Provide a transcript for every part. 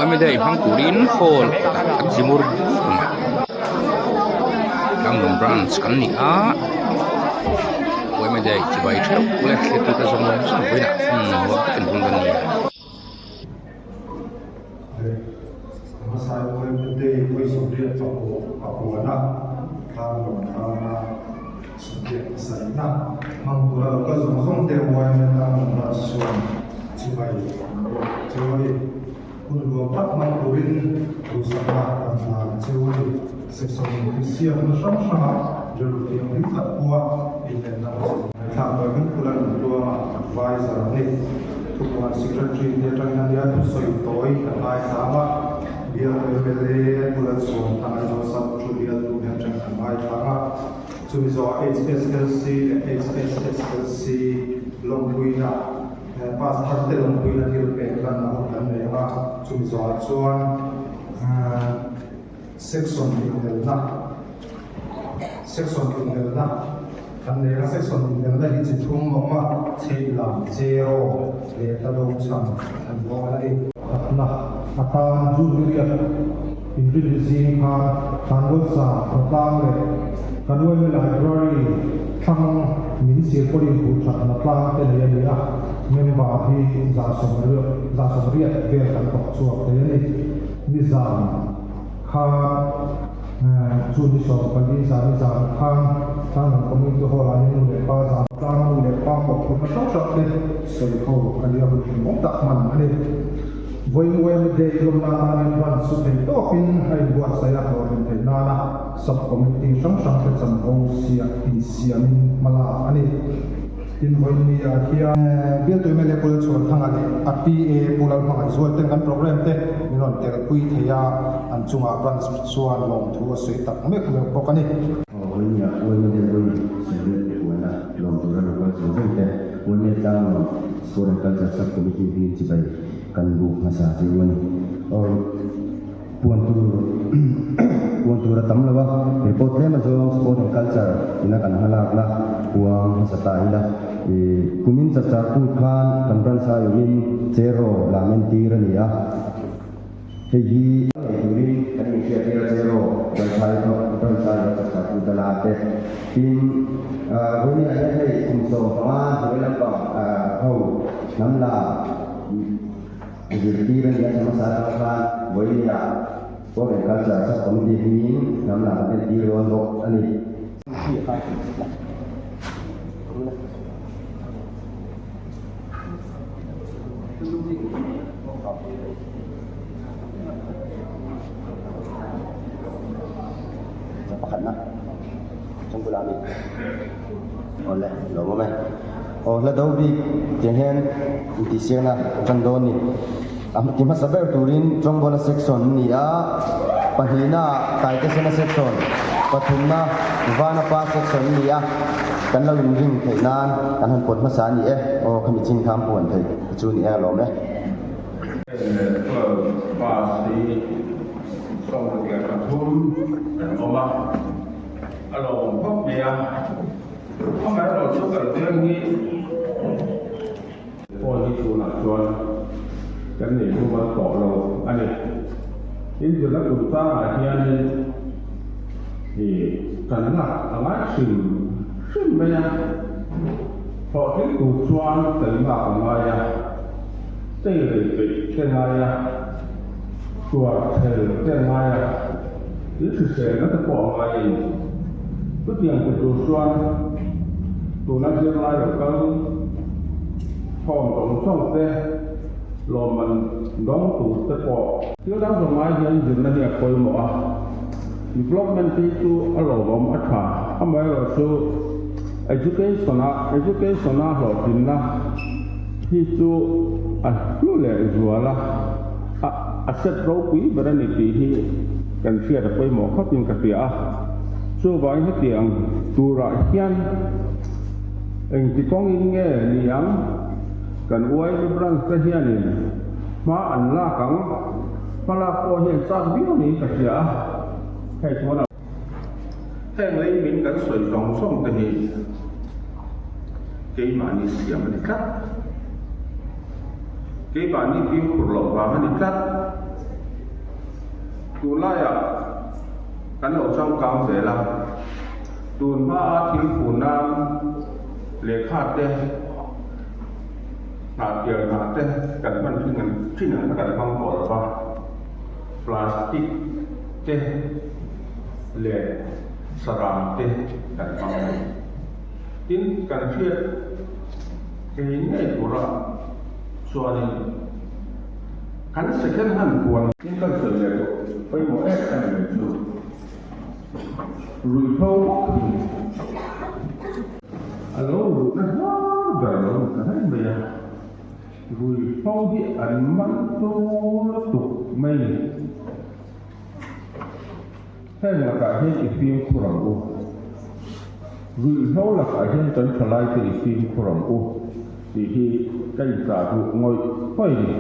Yma Day hmang turin hall an zimur hlawm a Tlangdawm branch kan ni a Yma Day chibai theuh ule thlitu te zawng zawng vawiinah nuam takin hmang dawn a ni. Thupuan Secretary te atangin a nia thusawi tawi kan ngaithlang a, bial mla bula chhuan tan Aizawl South thu bialtu hian atangin kan ngaithlang a, chumi zawhah HSLC leh HSSLC lawmpuina pass thar te lawmpuina thil pek lanna hun kan nei ang a, chumi zawhah chuan Section inelna Section inelna kan nei a, section inelna hi chi thum a awm a, chheihlam, cheraw leh hla do chhan an dawn a ni. Khatna atan June riat inrili zing khan Thanrualsa khawtlang leh Kanuaimi Library thlang min sirpawlin buh thatna tlang te nei a ni a, member hi 180 vel kan thawk chhuak thei a ni. Nizan khan chu ni 14 zan nizan khan Tlanglam Community Hall ah hian nu leh pa zan tlang nu leh pa mawhphurhna hrang hrang te sawi ho a nia hun hlimawm tak hman a ni. Vawiin YMA Day lawmna atan hian branch chu thei tawpin a inbuatsaih a hlawhtlin theih nana sub committee hrang hrang te chanvo siah insiamin hma lak a ni. Tin vawiin ni ah hian Bialtu mla Pu Lalchhuanthanga leh a PA Pu Lalhmangaihzual ten kan programme te min rawn telpui thei a, an chungah branch chuan lawmthu a sawi tak meuh meuh bawk a ni. Vawiin ni ah Uaime Delvawi Serriat te huana lawm tura local zawng zawng te Uaime Tlangnuam Sport and Culture Sub Committee hming chibai kan buk hmasa che u a ni. Puan tur puan tur a tam lo a, report tlem azawng Sport and Culture ina kan hmalakna puang hmasa ta ila. Ih kumin chapchar kut khan kan branch aiawhin Cheraw lam entir a ni a, hei hi ngei turin kan inhriattir a Cheraw branch aiawh branch aiawh chapchar kut a la te. Tin, Vawinia hian hei kum 15 hnuai lampang ho hnam la Zirtir a ni a, hmasa atang khan Vawinia Sport and Culture Sub Committee hmingin hnam lam an entir dawn bawk a ni. Pakhatna chungkula mi awle lawm awm e. Aw hla do bik tiang hian intihsiakna tan dawn ni. A ti hmasa ber turin Chawngbawla section a ni a, pahnihna ah Taitesena section, pathumna Vanapa section a ni a, kan lo inring theih nan kan han pawt hmasa a ni e. Aw khami chin kha an puan theih chu a ni e alawm e. 10 leh 12 pass hi 63 kan awm a, a lawm khawp mai a. Amaherawh chu kan veng hi phone hi tunah chuan kan nei mumal tawh lo a ni. Tin zirna chungchangah hianin ih kan lak a ngai hrim hrim mai a, hlawhtling tur chuan kan lak a ngai a, chei rei peih te ngai a, tuar chhel te a ngai a, thil hriselna te pawh a ngai a ni. Chutiang ti tur chuan tuna zirlai lo kal thawm zawng zawng te, lawmman dawng tur te pawh. Thil dang zawng ai hian zirna hi a pawimawh a, development hi chu a lawmawm a tha, amaherawhchu education-a education-a hlawhtlinna hi chu a hlu leh zual a, a a set ropui ber a ni tih hi kan hriat a pawimawh khawpin ka hria a. Chuvangin hetiang turah hian engti kawngin nge ni ang kan YB branch te hianin hma an lak ang? Hma lak pawh hian chak viau niin ka hria a, hei chuan a. Heng lei min kan sawi zawng zawng te hi keimahni siam a ni tlat. Keimahni fimkhur loh vang a ni tlat. Tunlaiah kan lo changkang zel a, tun hmaa thil fun nan lehkha te, hnahtial hnah te kan hman thin ang thin ang kha kan hmang tawh lo va, plastic te leh sarang te kan hmang a ni. Tin, kan hriat thei ngei tura chuanin kan second hand puan. Tin, kan sawi leh tawh pawimawh em em mai chu ruihhlo hi a lo luhna hnar ber lo ni ta reng mai a, ruihhlo hi an man to lutuk mai ni. Heng lakah hian i fimkhur ang u. Ruihhlo lakah hian kan thalaite i fimkhur ang u tih hi ka inchah duh ngawih ngawih a ni.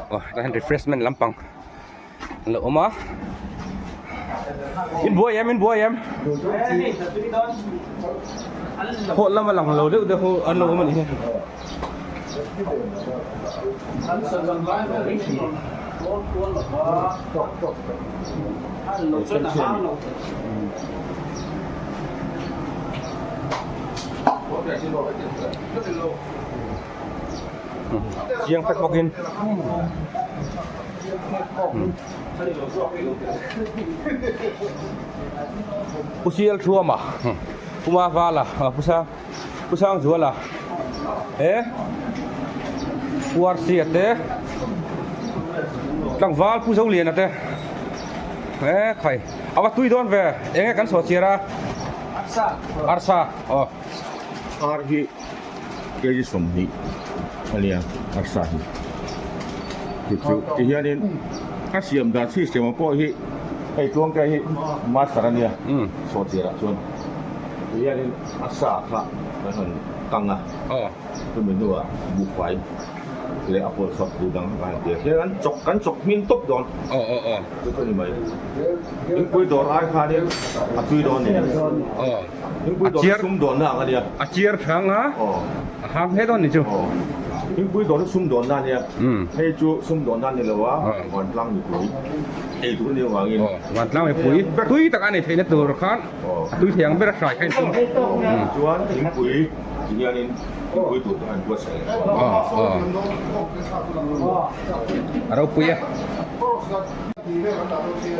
Aw tah hian refreshment lampang an lo awm a in buai em in buai em hawt lama lang lo deuh deuh ho an lo awm a nih hi. Chiang tak bawkin Pu Sial Thuama Pu Mavala Pu Sang Pu Sangzuala he Pu Arsia te Tlangval Pu Zoliana te he khai a va tui dawn ve eng nge kan sawhchiar a Arsa aw. Ar hi kg 20 a nia arsa hi chu chu ti hianin a siam dan system ah pawh hi hei tluangte hi master a nia sawhchiar ah chuan ti hianin a sa kha kan rawn kang a chumi hnuah buhfai leh a pawlhsawp duh dang kha kan han tir hian an chawk kan chawk hmin tawp dawn chu chu a ni mai thingpui dawr ai khanin a tui dawn a ni. Thingpui dawr hi sumdawnna ang a nia. A chiar thang a, a hang hle dawn ni chu. Thingpui dawr hi sumdawnna a nia. Hei chu sumdawnna a ni lo a, vantlang mipui ei tur a nih avangin. Vantlang mipui tui tak a nei theihna tur khan a tui thei ang ber a hrai kha intum. Chuan thingpui ti hianin thingpui tur te kha an buatsaih leh. A ropui e.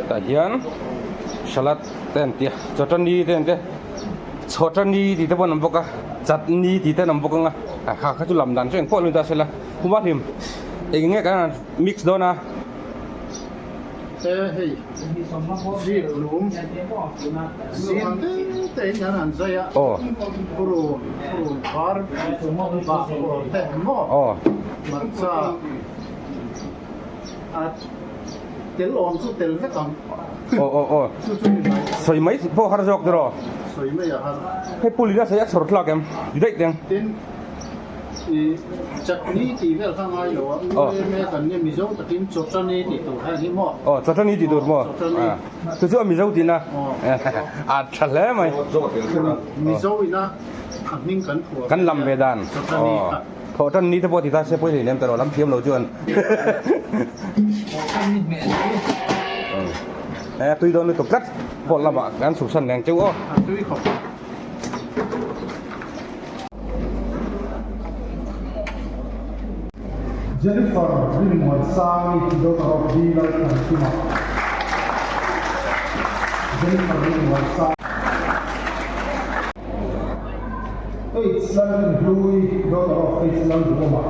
Tah hian salad. Te an tia chawtani te an tia chawtani tih te pawh an awm bawk a chatni tih te an awm bawk ang a a kha kha chu lam dan chu engpawh lo ni ta se la khuma hlim eng nge kan han mix dawn a. Te hei zik lum zin te te in an han zai a purun purun var bak pawh te maw hmarcha a Tel awm chu tel vek ang. Aw aw aw. Chu chu ni mai. Sawi mai pawh har zawk tiraw? Sawi mai a har. Hei pulin a sawi a chhawr thlak em? Ti daih teng. Tin, i chutney tih vel kha ngai lo a, u em e kan nia Mizo takin chawtani tih tur kha ni maw? Aw chawtani tih tur maw? Chawtani. Chu chu a Mizo tihna. A tha hle mai. Mizo ina a hming kan phuah. Kan lam ve dan. Chawtani kha. Thawh tan ni te pawh ti ta se pawi hlei nem ta lo lam thiam lo chuan. E tui dawn lutuk tlat hall lamah kan chhuk san leng cheu aw. Tui khawp. Jennifer Rinmuansangi daughter of D Lalthankhuma Jennifer Rinmuansangi. H Lalrinhlui, daughter of H Lalduhawma.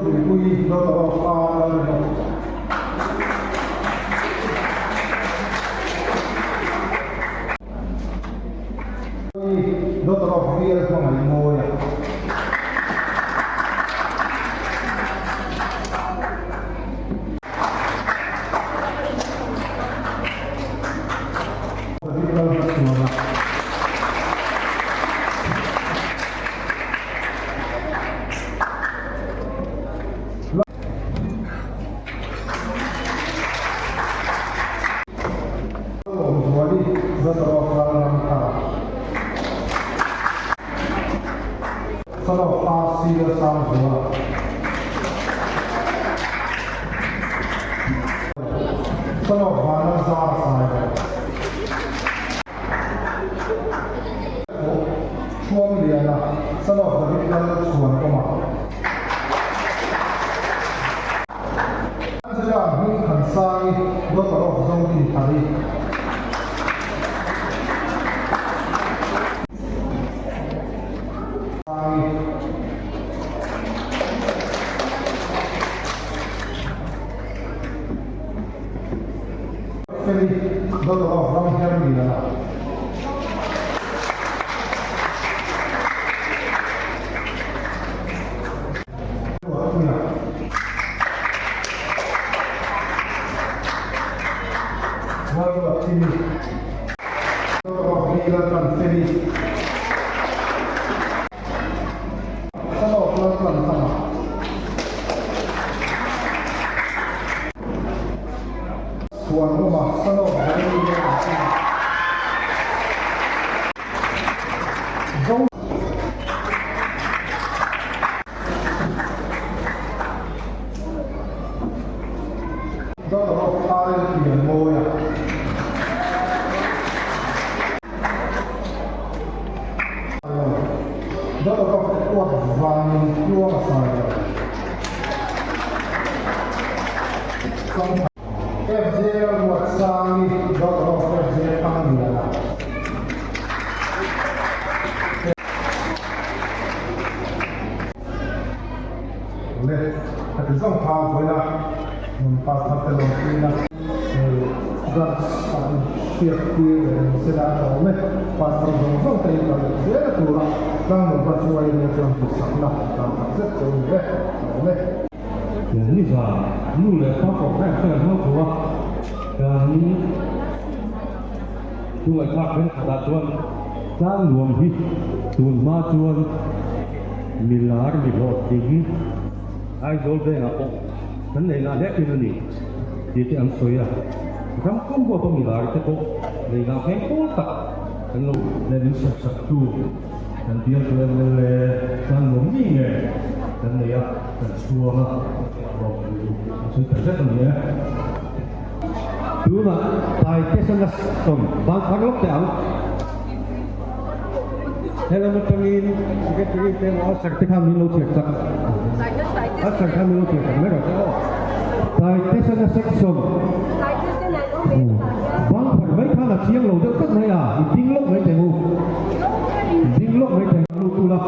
Rinhlui, daughter of R Lalrinawma. Daughter of V L Hmangaihmawia. Son of RC Lalsangzuala. Son of Vanlalzara Sailo. Thuamliana, Son of David Lalchhuanawma. Angela Hmingthansangi, Daughter of Zodinthari. Sangi. Feli, Daughter of Ramherliana. Le heti zawng kha vawiina nun pa thar te lawm puina hei branch ah in hriat tir leh ni se la a tha awm e. Pastor zawng zawng te in kal leh zel a tura tlangnuam branch uai nia chuan duhsakna dan tak zet chu a ni e, a awm e. Niza nu leh pa programme te kan hmang tho a, kan chungaihthlak thenkhatah chuan tlangnuam hi tun hma chuan Milar mi hlawhtling Aizawl vengah pawh kan nei ngah hle thin a ni tih te an sawi a, ram pum huapa milar te pawh nei ngah hmel pawl tak kan lo nen in sak sak tu kan bialtu mla tan nuam mi nge kan nei a, kan chhuang a, rawpui an sawi tak zet a ni e. Tunah Taitesana sawn bang thar lawk teh ang. Helam atangin Secretary te emaw Usher te khan min lo chhiar chak Usher khan min lo chhiar chak mai rawh se aw. Taitesana section bang phar mai khan a chiang lo deuh tlat mai a, i ding lawk mai teh u. Ding lawk mai teh lut ula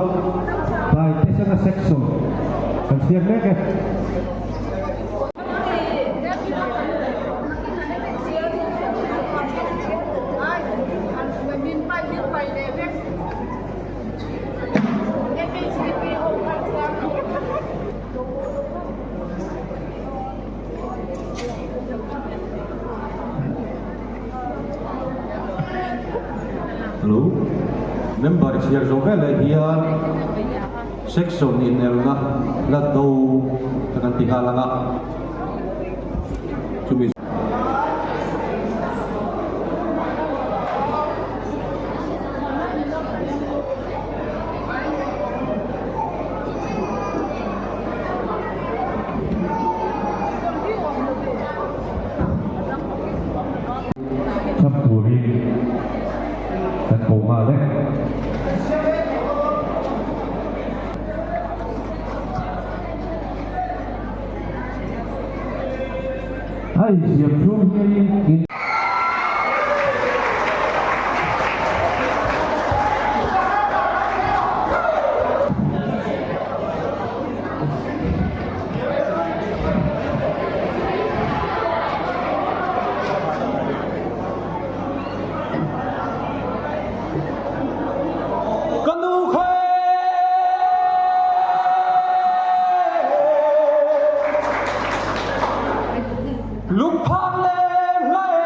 Taitesana section kan chhiar mek e. Hello, member chhiar zawh veleh hian Section inelna la do kha kan ti nghal ang a, chumi. Chhap turin kan ko nghal e. Hei siam chhung hi in. Ka nu khe lungphang le hlai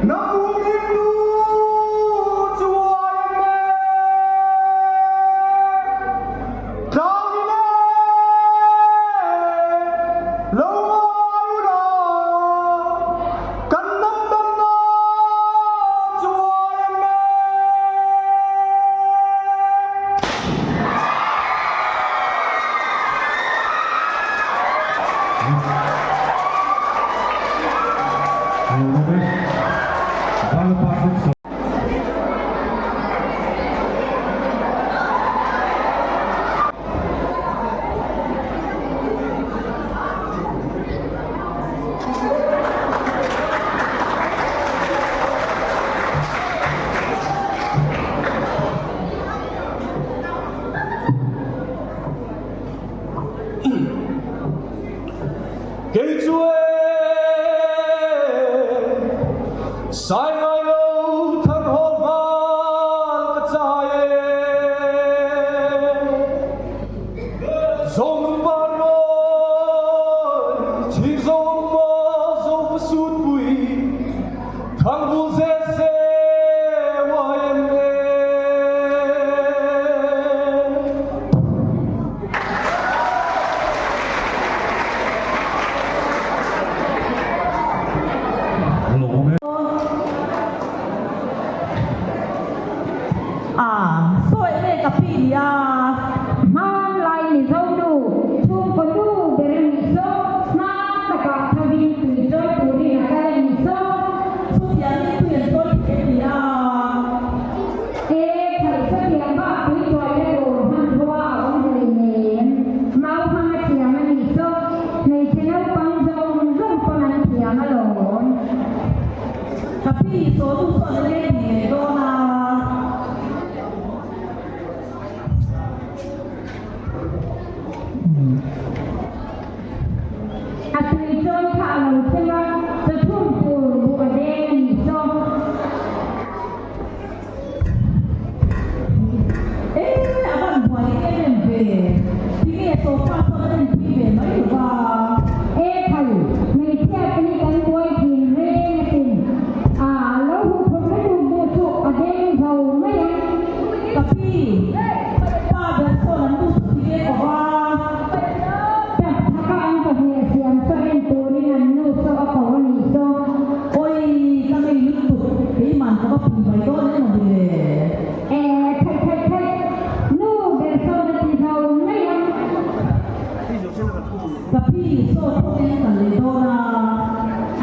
Hnam humhimtu chu YMA tlang in e lo ngai u la, kan hnam damna chu YMA. Kei chu e sai ngai lo than hawl van ka chai e Zonun par mawi chhing zo maw zo fa sut pui thang vul zel se YMA. A, sawi mek ka pi nia. Hmanlai Mizo nu chhungkaw nu ber a nih saw, hma takah thovin tui chawi turin a kal a nih saw. Chutiangin tui an chawi thei a nia. E, khalh chutiang bak tui chawina tur hmanrua a awm hleinem. Mau hmang a thiam a nih saw, hmeichhe naupang zawng zawng pawn an thiam alawm. Ka pi saw nu sawn a leng leh dawn a. A tui chawi kha a lo thleng a, chawchhum tur buh a deng a nih saw. E, a van buai em em ve. Tinge sofa sawn a enpui ve mai lo va. E phal, hmeichhia te hi kan buai thin reng asin. A lo huh phawrh lutuk duh chu a deng zo mai ang. Ka pi, pa ber sawn an nu chu ti ve ko va. Tap thaka an pahnih siam saw en turin an nu saw a ko a nih saw. Awi, ka ngei lutuk, keiman ka va pui mai dawn em awmi le? E, khaih khaih khaih, nu ber sawn a ti zo mai ang. Ka pi saw thawk in kal leh dawn a.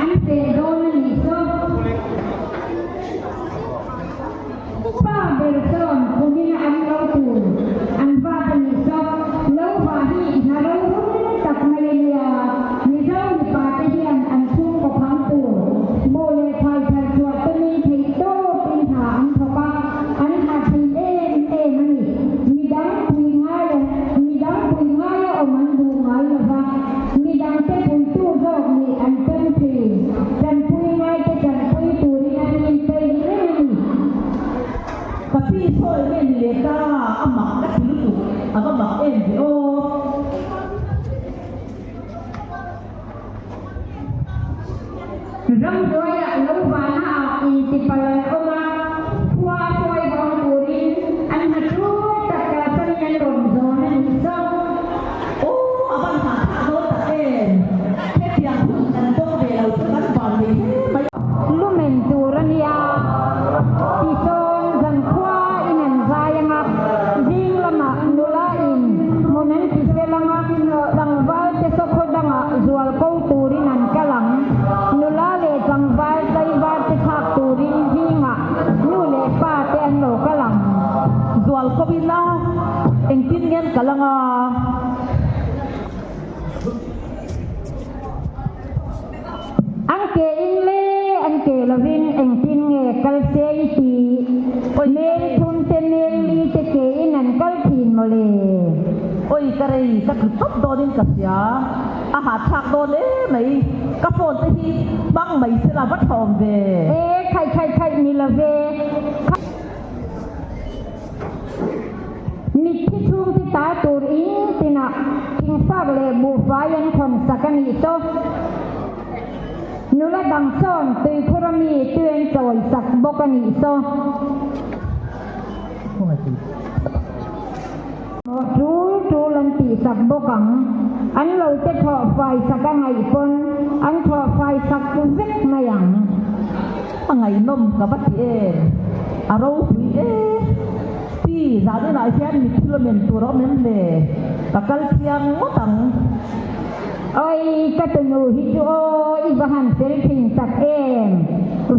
An feh dawn a nih saw. Pa ber sawn kumina an lo tur an vat a nih saw. Lo vah hi hna ro rum tak mai a nia. Mizo mipa te hian an chhungkaw phang tur buh leh thlai thar chhuah tumin theih tawpin hna an thawk a, an ha thin em em a ni. Midang pui ngai midang pui ngaia awm an duh ngai lo va, midangte puitu zawk nih an tum thin. Tanpui ngaite tanpui turin an inpeih reng a ni. Ka pi sawi nge ni leh ta, a mak ka ti lutuk, a va mak em ve aw. Ramhnuaiah lo vana ah intipal an awm a, khua a hruai vang turin an hna thu tak kalsanin an rawn zawn a nih saw. Aw, a van hah thlak dawn tak em? Hetiang hun kan tawng ve lo chu kan van nei hle mai. Lumen tur a nia, tisawn zankhua in an vai anga, zing lamah nula in hmun an ti fel anga, tlangval te sawkhaw dangah zual ko turin an kal ang. Nula leh tlangval tlaivar te thlak turin zingah nu leh pa te an lo kal ang. Zual ko ila engtin nge an kal anga? An ke in le an ke lovin engtin nge kal se i ti? Mel thum te mel li te ke in an kal thin mawle. Oi ka rei ka tlu tawp dawnin ka hria, a hahthlak dawn em mai, ka phone te hi hmang mai sela va tha awm ve. E khaih khaih khaih ni love. Mitthi chhungte ta tur in tinah thingfak leh buhfai an khawn sak a nih saw. Nula dang sawn tuikhur ami tui an chawi sak bawk a nih saw. Maw tul tul an tih sak bawk ang. An lo te thawh fai sak a ngaih pawn an thawh fai sak vek mai ang. A ngaihnawm ka va ti em? A ropui e. Pi, zaninah hian mitthi lawmen tur a awm em le? Ka kal chiang ngawt ang. Oi, ka tunu hi chu aw, i va han fel thin tak em!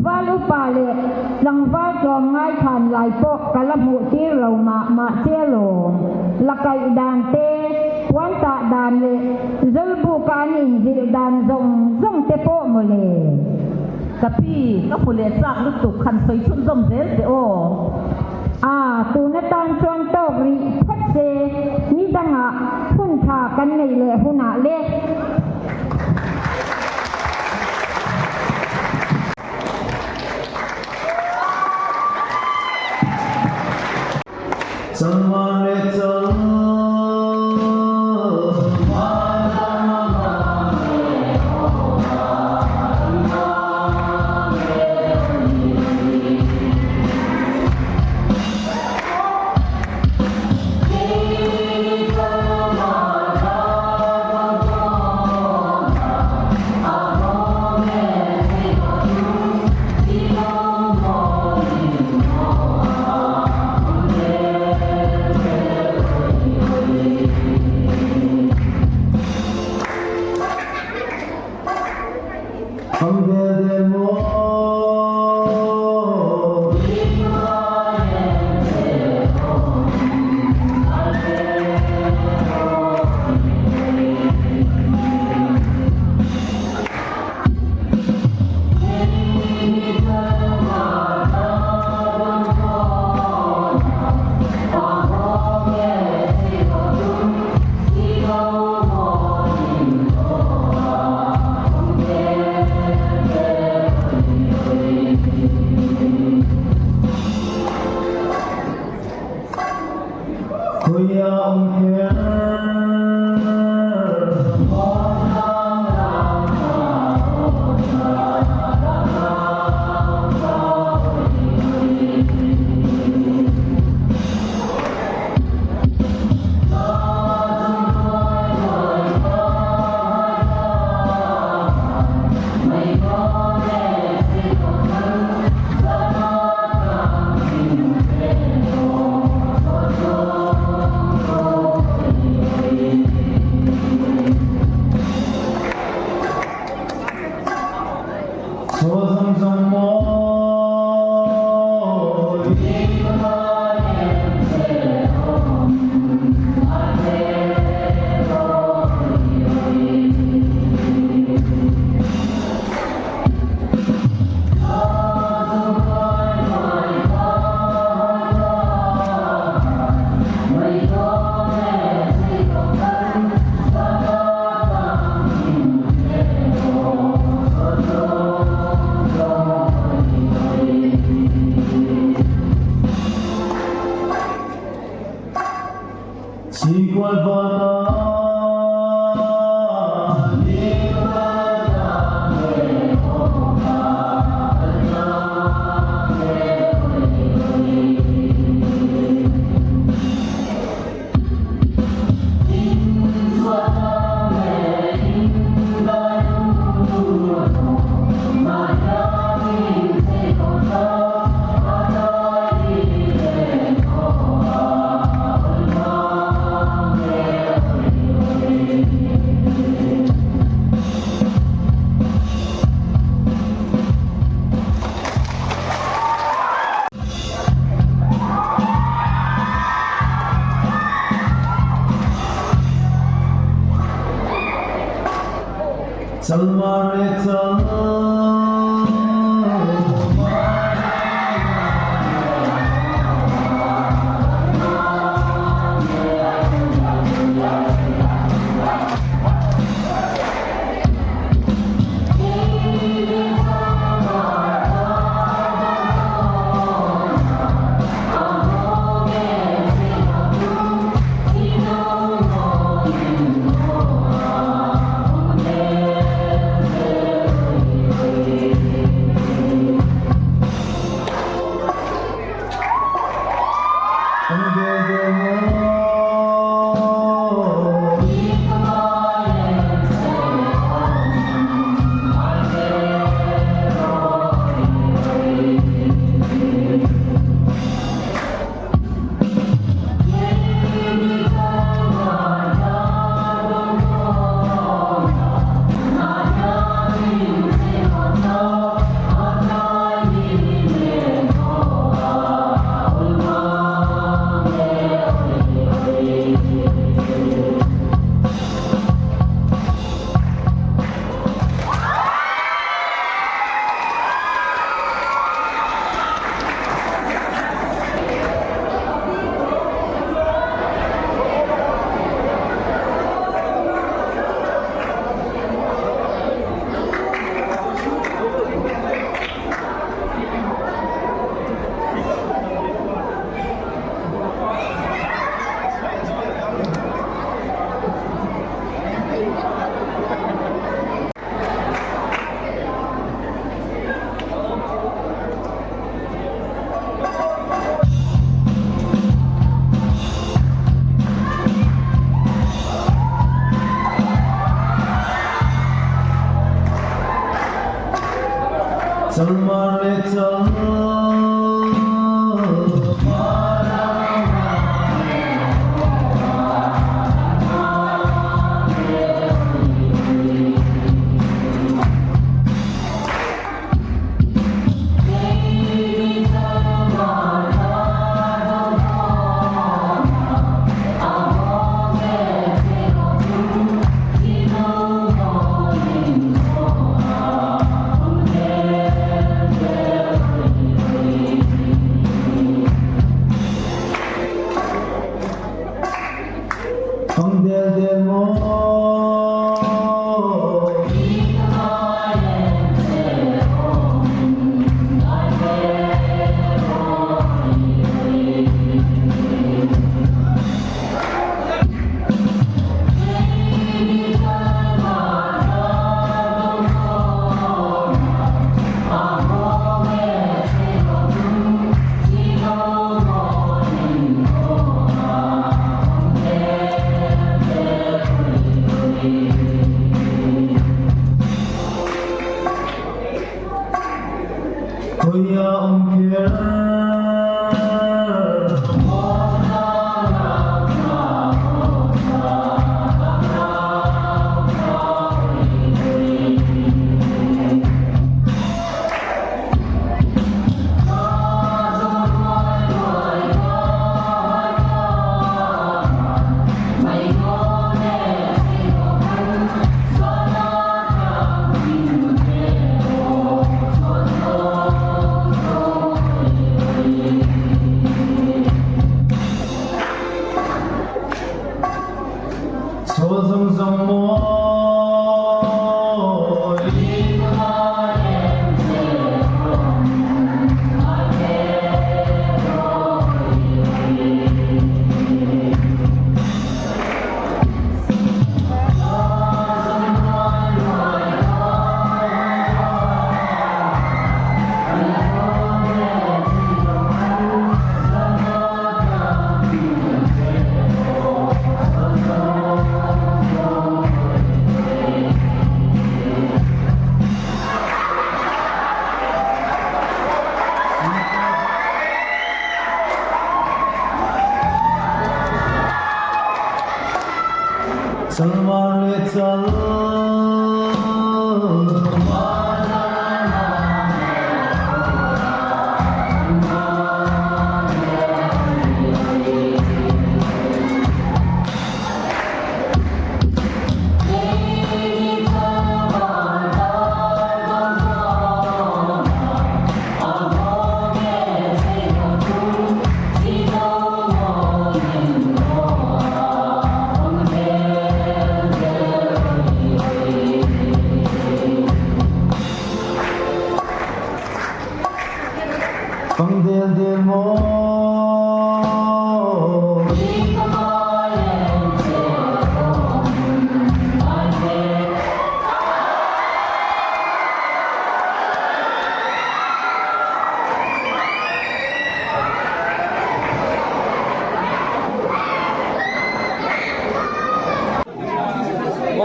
Val upa leh tlangval tlawm ngai khan lai pawh ka la hmuh tir lo mah mah che alawm. La kaih dan te, puan tah dan leh zawlbuka an inzilh dan zawng zawng te pawh mawle. Ka pi, ka hmu leh chak lutuk, han sawi chhunzawm zel teh aw. A, tun atan chuan tawk rih phawt se, ni dangah hun tha kan neih leh hunah le.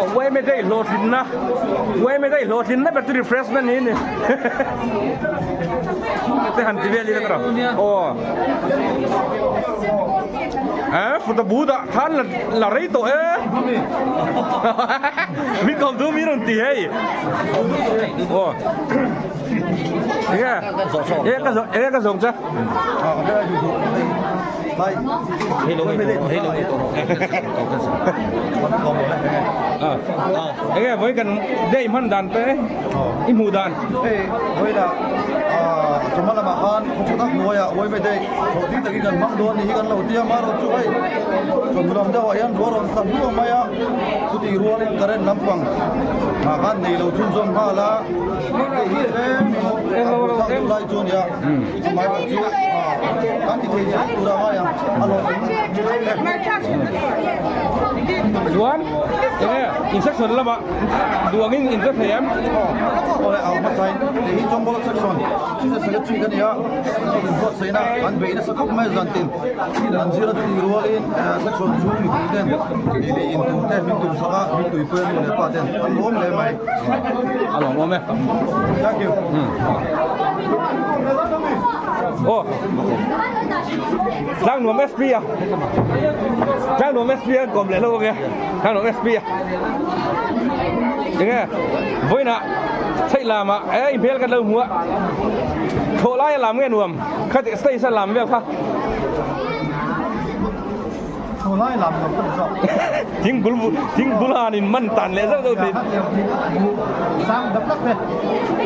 Uaime daih hlawhtlinna uaime daih hlawhtlinna ber chu refreshment hi a ni te han ti vel ila ka rawh aw eh futa but ah khan la la rei tawh e min kawm tu mi rawn ti hei aw enge enge ka zawng enge ka zawng che Enge vawi kan day hman dan te i hmuh dan. Hei vawi lah chawhma lamah khan khawchhak tak hnuaiah vawi day thawh takin kan hmang dawn ni hi kan lo tia amaherawh chu hei chawhnu lam deuhah hian ruah rawn tla hnuah mai a chutih rualin current lampang ah khan nei lo chhunzawm nghal a hei hi tlem a buaithlak deuh lai chu a nia. Chuan enge insection lamah duh angin in che thei em? A lawmawm e. Aw Tlangnuam SP a Tlangnuam SP a kawm leh hlauh ange Tlangnuam SP a Enge vawiinah theih lamah e i hmel kan lo hmu a Thawh lai a lam nge nuam khati stage a lam vel kha Tholai lam lo ka ni zawk. Thingbul thingbul han in man tan leh zauh zauh thin. Sang dap tak te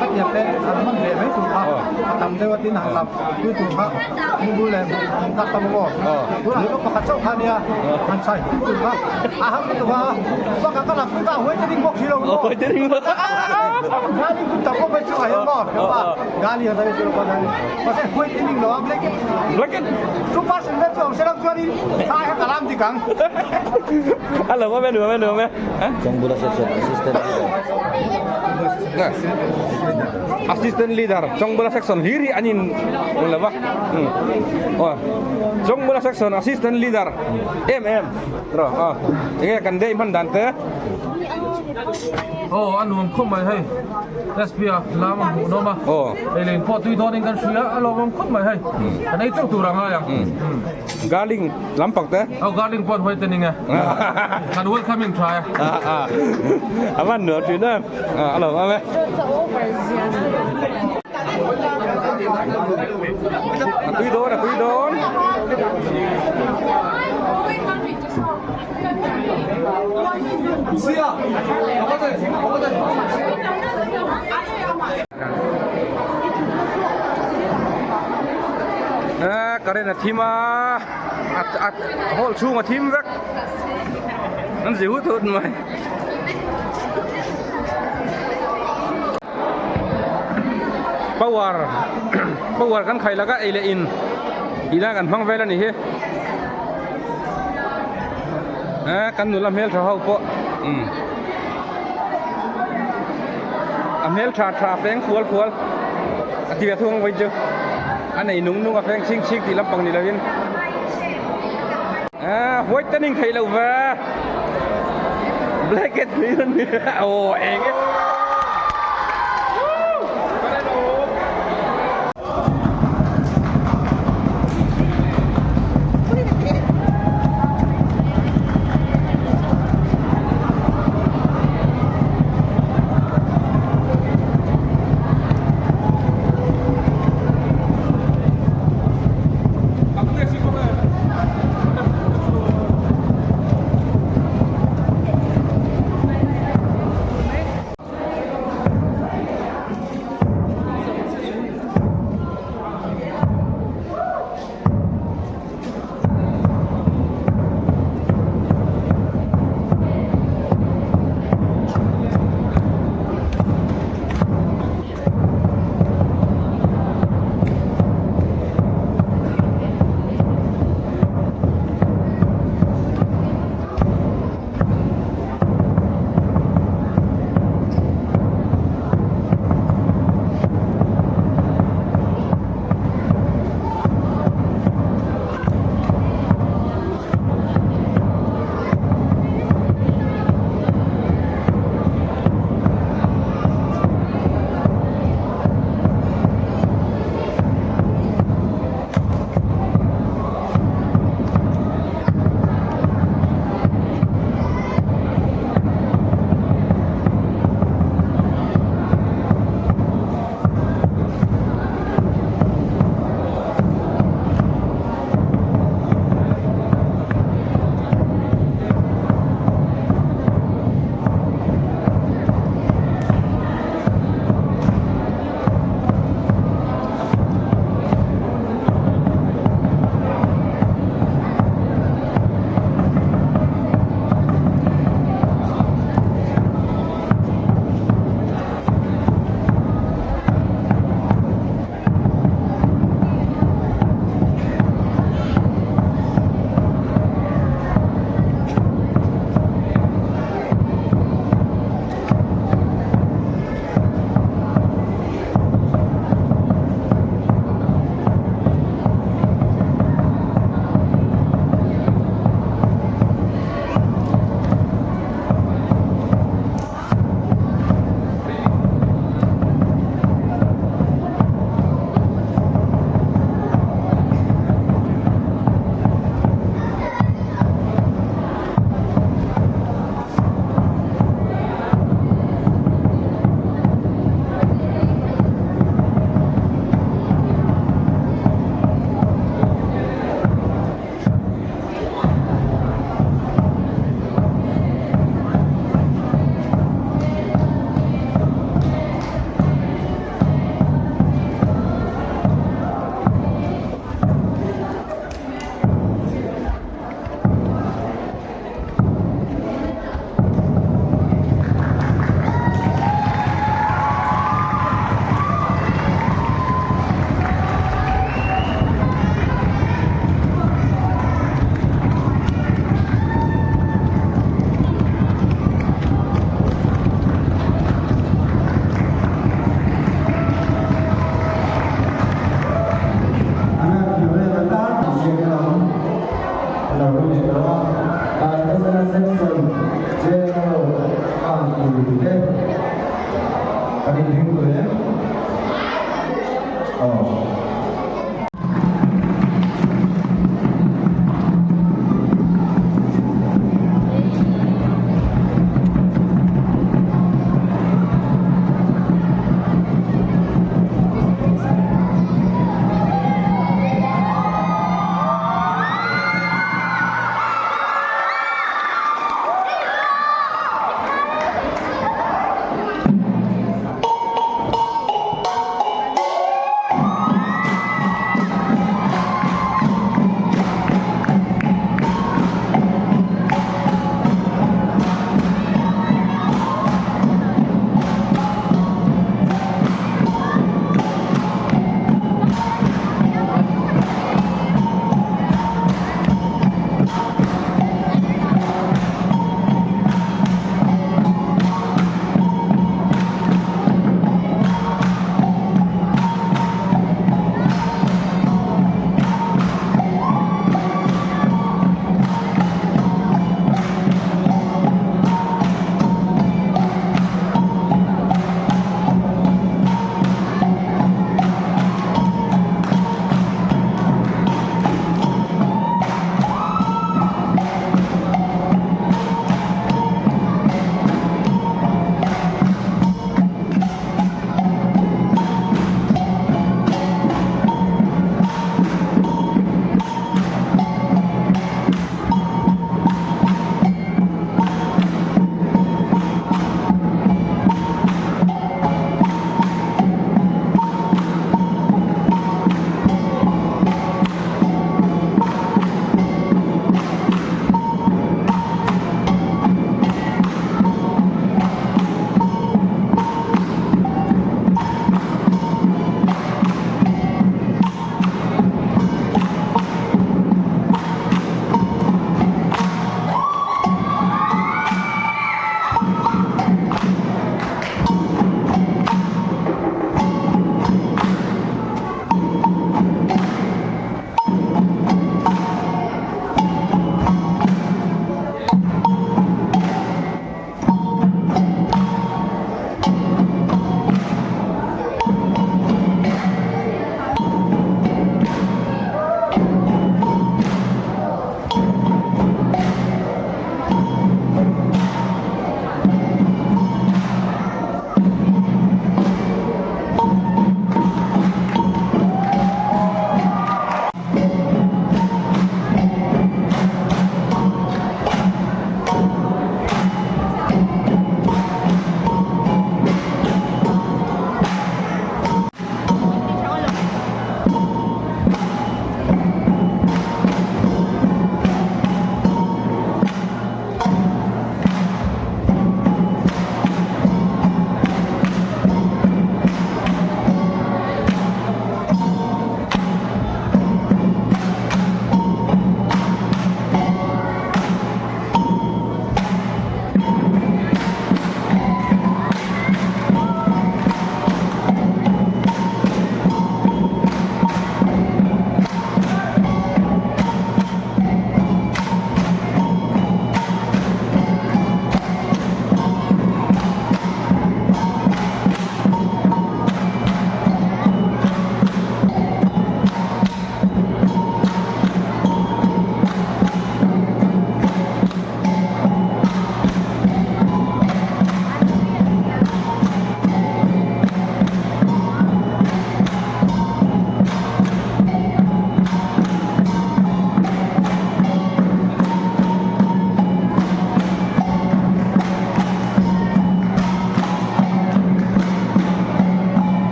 ka tiang te an man leh mai tur kha a tam deuh a tin han lam pui tur kha thingbul leh hmun tak tam maw tunah chuan pakhat chauh kha nia han chai hum tur kha a ham lutuk a bakah ka lam pui kha a huai te ding bawk si lo maw huai te ding bawk gali kum tam bawk mai chu a hian maw gali han chu gali mahse huai te ding lo a blanket blanket two percent vel chu awm se lo chuanin thai kha ka lam dik ang. A lo awm e nuam e nuam e. Changbula section assistant leader. Assistant leader Changbula section hlir hi an in awm lo va. Aw Changbula section assistant leader em em rawh aw enge kan day hman dan te. Aw a nuam khawp mai hei SP a lam a hmuh nawm a hei leng pawh tui dawnin kan hria a lawmawm khawp mai hei kan ei teuh tur a ngai ang. Garling lampang te. Aw garling pawh an huai te ning e kan welcoming tha e. A van nuam thin em a lawmawm e. A tui dawn a tui dawn. Current a thim a a hall chhung a thim vek an zi hut hut mai. Power power kan khai laka ei leh in ina kan hmang vel a ni hi eh kan nula hmel tha ho pawh umm a hmel tha tha feng fual fual a ti ve thung vawi chu a nei nung nung a feng chhing chhing tih lampang ni lovin eh whitening theih loh ve. Blanket hlir a ni aw eng e.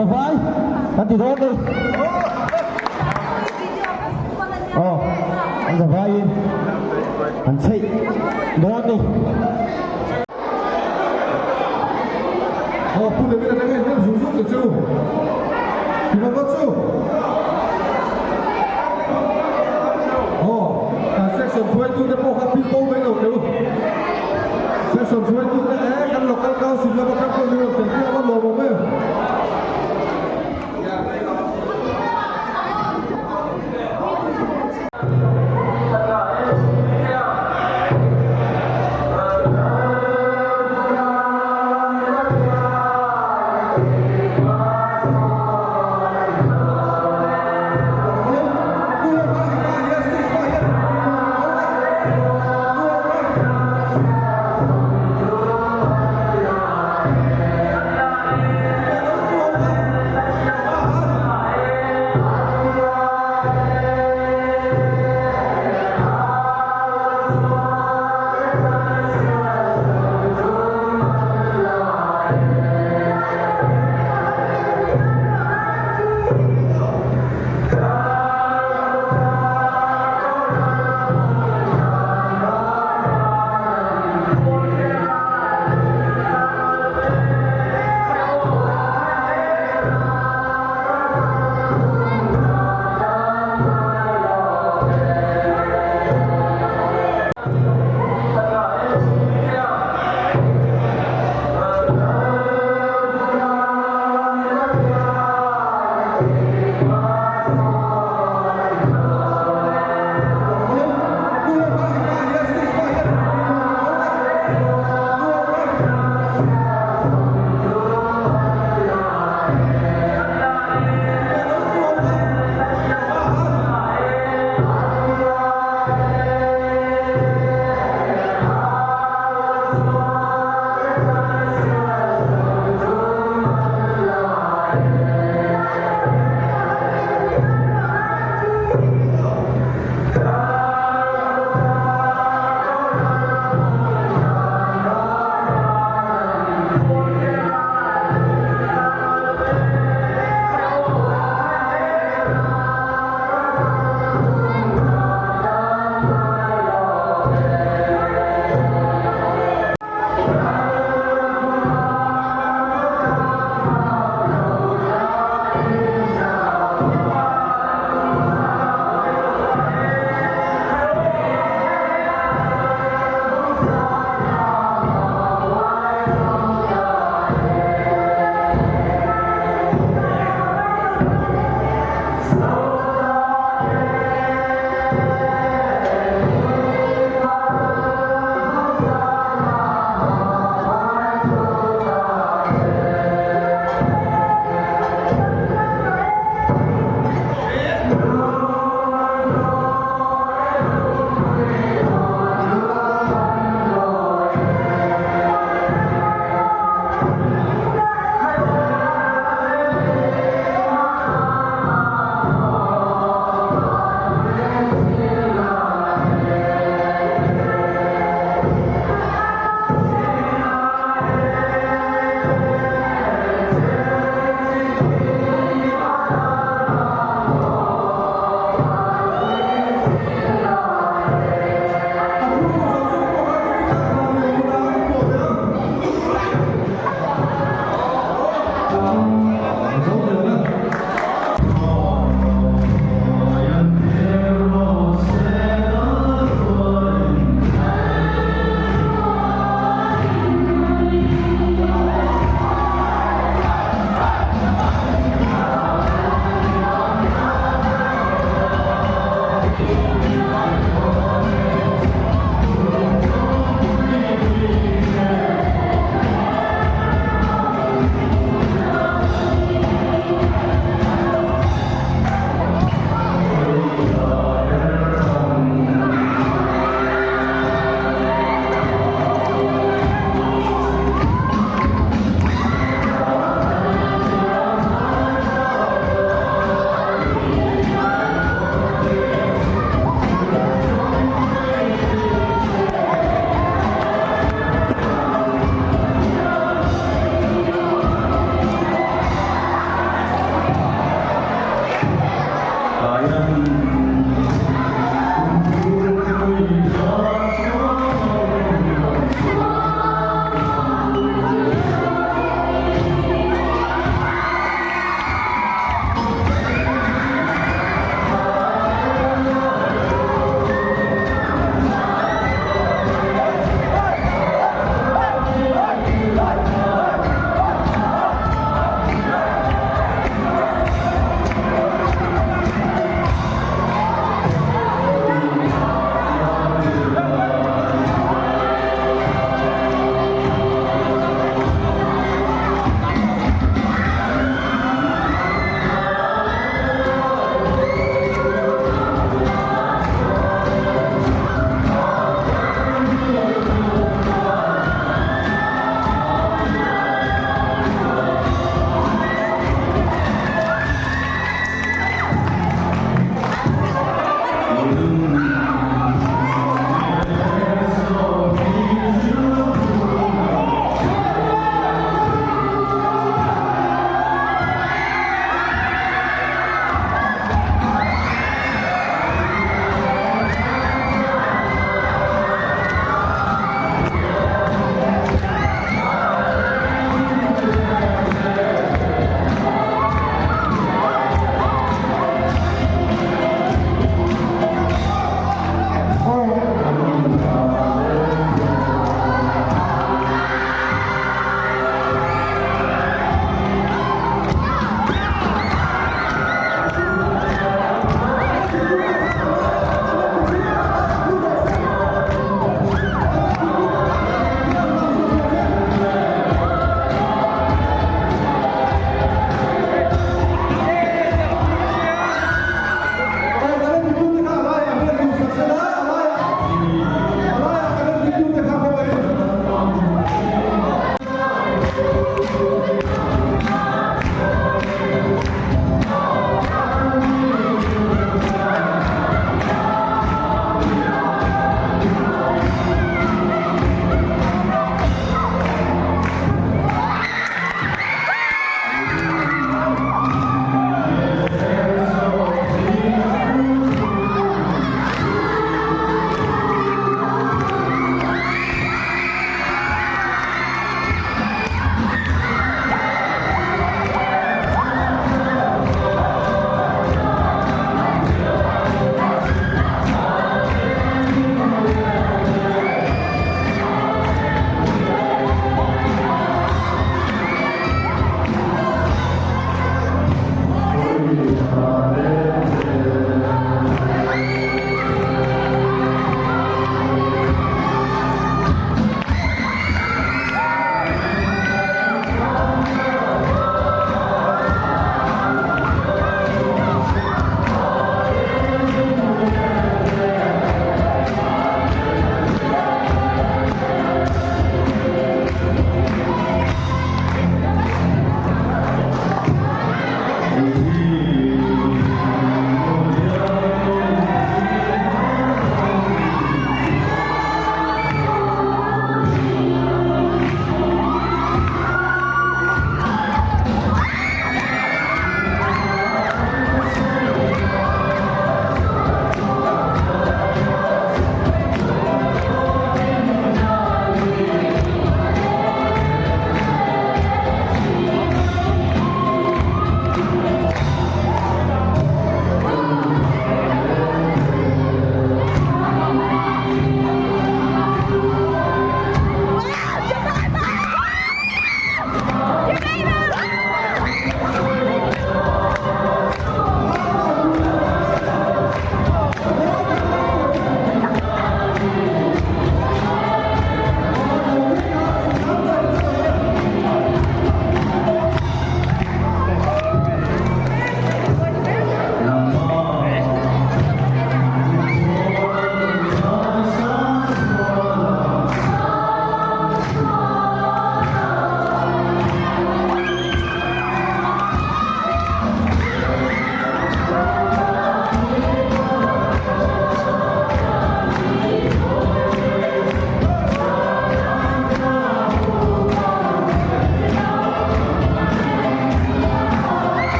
Zavai kan ti dawn ni. Aw, an zavaiin an chheih dawn ni. Aw, Pu David atanga in hnem zung zung te chu ti bawk a chu. Aw, kan section hruaitute pawh kha pil bo mai lo teh u. Section hruaitute e kan local council lama kan pawh ni lo tel piah a lawm awm em.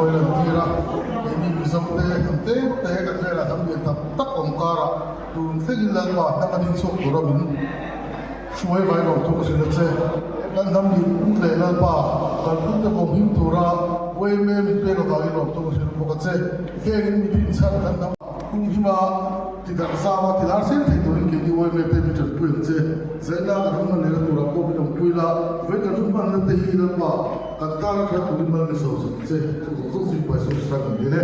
mawi lan tir a, keini Mizo te hnam tlem te kan velah hnam lian tak tak awm karah tun thlengin Lalpa hnam a ding chhuak tura min hruai vai lo thu ka hrilh a che. Kan hnam nih leh Lalpa kalphung te kawm him tura yma min pek avangin lawmthu ka hrilh bawk a che. Hengin mi dinchhan kan hnam hung hima Tidarh zau a tilar zel thei turin keini yma te min tanpui ang che. Zaina kan hun hman lehna turah pawh min awmpui la, vawi kan hun hmanna te hi Lalpa kan tan a that turin mal min sawm sak ang che. Chu zawng zawng chu i paisawm sa kan dil e.